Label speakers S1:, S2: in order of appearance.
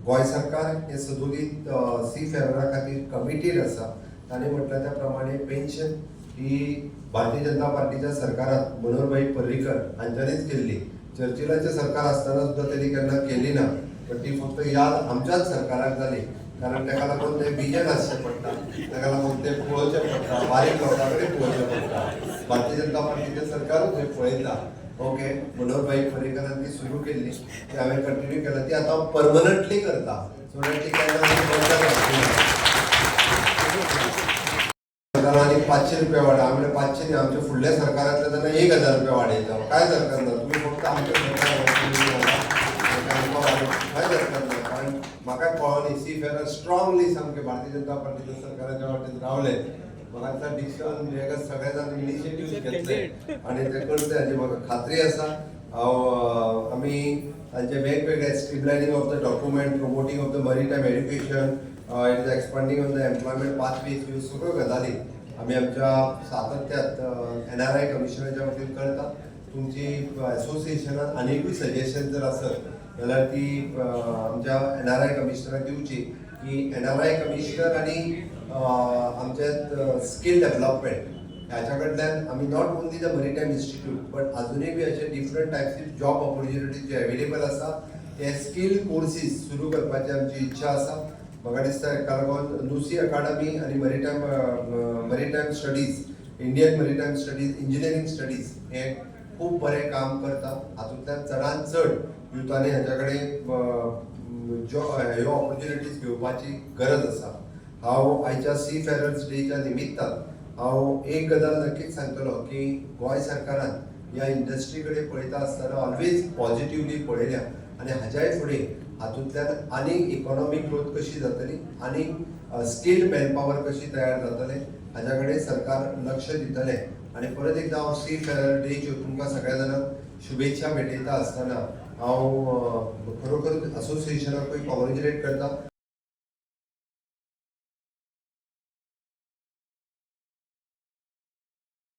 S1: गोंय सरकार हे सदोदीत सी फेररा खातीर कमिटेड आसा. तांणी म्हटलें त्या प्रमाणे पेन्शन ही भारतीय जनता पार्टीच्या सरकारात मनोहरभाई पर्रीकर हांच्यांनीच केल्ली. चर्चिलाचें सरकार आसतना सुद्दां तेणी केन्ना केली ना, पण ती फक्त याद आमच्याच सरकाराक जाली, कारण ताका लागून ते विजन आसचें पडटा, ताका लागून ते पळोवचें पडटा, बारीक लोकां कडेन पळोवचें पडटा. भारतीय जनता पार्टीचें सरकारूच हें पळयता. ओके, मनोहरभाई पर्रीकरान ती सुरू केल्ली, ती हांवें कंटिन्यू केला, ती आतां हांव परमनंटली करता, सो that ती केन्ना बंद जावची ना. सरकारान 500 रुपया वाडा. आमी 500 न्ही, आमच्या फुडल्या सरकारांतल्या तेन्ना 1000 रुपया वाडयता. कांयच हरकत ना. तुमी फक्त आमच्या सरकार आमकां वाडोवंक कांयच हरकत ना, कारण म्हाका कळ्ळो न्ही, सी फेरर स्ट्रॉंगली सामकें भारतीय जनता पार्टीच्या सरकाराच्या वाटेन रावले. म्हाका दिसता डिक्शन हेका सगळे जाण इनिशिएटीव घेतले आनी ते करतले हाची म्हाका खात्री आसा. हांव आमी तांचे वेगवेगळे streamlining of the document, promoting of the maritime education, it is expanding on the employment pathways, ह्यो सगळ्यो गजाली आमी आमच्या सातत्यात एनआरआय कमिशनराच्या वतीन करता. तुमची एसोसिएशनान आनीकूय सजेशन जर आसत जाल्यार ती आमच्या एनआरआय कमिशनराक दिवची की एनआरआय कमिशनर आनी आमचे स्कील डेव्हलपमेंट ह्याच्या कडल्यान आमी not only the maritime institute but अजुनूय बी अशे डिफरंट टायप्स जॉब ऑपॉर्च्युनिटीज जे अवेलेबल आसा, ते स्कील कोर्सीस सुरू करपाची आमची इच्छा आसा. म्हाका दिसता हेका लागून नुसी अकाडमी आनी maritime studies, Indian maritime studies, engineering studies हे खूब बरें काम करता. हातूंतल्यान चडान चड युथांनी हाच्या कडेन ह्यो ऑपॉर्च्युनिटीज घेवपाची गरज आसा. हांव आयच्या सी फेरर्स डेच्या निमित्तान हांव एक गजाल नक्कीच सांगतलो की गोंय सरकारान ह्या इंडस्ट्री कडेन पळयता आसतना ऑलवेज पॉझिटिवली पळयल्या आनी हाज्याय फुडें हातूंतल्यान आनीक इकॉनॉमीक ग्रोथ कशी जातली, आनीक स्किल्ड मॅनपावर कशी तयार जातले, हाज्या कडेन सरकार लक्ष दितलें. आनी परत एकदां हांव सी फेरर डेच्यो तुमकां सगळ्या जाणांक शुभेच्छा भेटयता आसतना हांव खरोखर असोसिएशनाकूय कॉंग्रेच्युलेट करता.